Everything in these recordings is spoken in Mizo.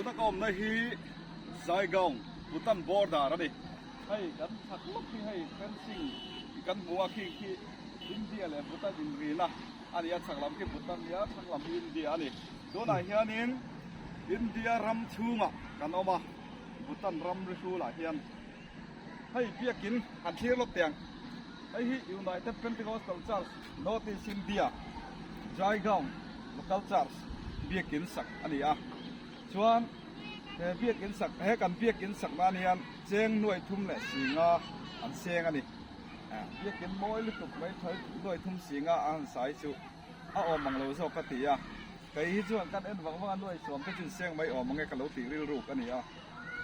Tuna ka awmna hi Zaigaon Bhutan border a ni. Hei kan chhak lawk hi hei fencing kan hmu a khi khi India leh Bhutan inrina a ni a, chhak lam khi Bhutan a nia, chhak lam hi India a ni. Tunah hianin India ram chhungah kan awm a, Bhutan ram ri hrulah hian hei biakin han thlir lawk teh ang. Hei hi United Pentecostal Church North East India Jaigaon Local Church biakin sak a ni a. Chuan he biakin sak he kan biakin sak nan hian cheng nuai thum leh singa an seng a ni. Biakin mawi lutuk mai tha nuai thum singa a han sai chu a awm ang lo zawk ka ti a. Kei hi chuan kan en vang vang a nuai suam te chu seng mai awm ang e ka lo tih rilruk a ni a.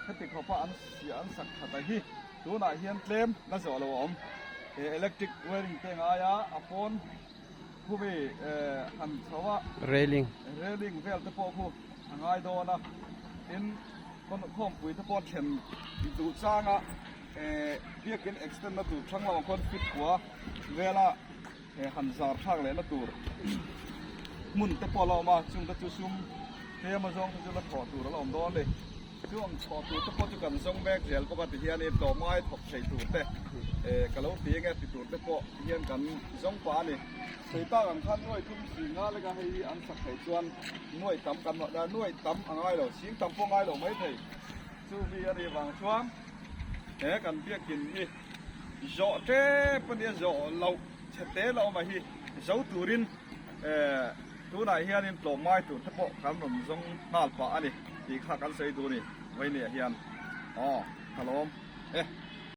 Heti khawpa an siah an sak that a hi. Tunah hian tlem la zawh lo a awm. He electric wiring te ngaia a pawn khumi han chho a. Railing. Railing vel te pawh khu a ngai dawn a. Tin, khawmpui te pawh thlen duh changa biakin extend na tur thlang lamah khuan fit kua vela han zar thlak lehna tur hmun te pawh a la awm a. Chungte chu sum tlem azawng te chu la thawh tur a la awm dawn a ni. Chu ang chhuah tur te pawh chu kan zawng mek zel bawk a ti hianin tlawmngai thawk thei tur te eh ka lo ti enge ti tur te pawh hian kan zawng pah a ni. Sawi tak ang khan nuai thum sing nga leka hei hi an sak theih chuan nuai tam kan nuai tam a ngai lo, sing tam pawh ngai lo mai thei. Chu mi a nih vang chuan he kan biakin hi zawh tep a nia zawh loh chhe te la awm a hi zo turin eh Tunah hianin tlawmngai tur te pawh kan rawn zawng nghal pah a ni tih kha kan sawi duh a ni Vawinia hian. Aw, ka lawm e.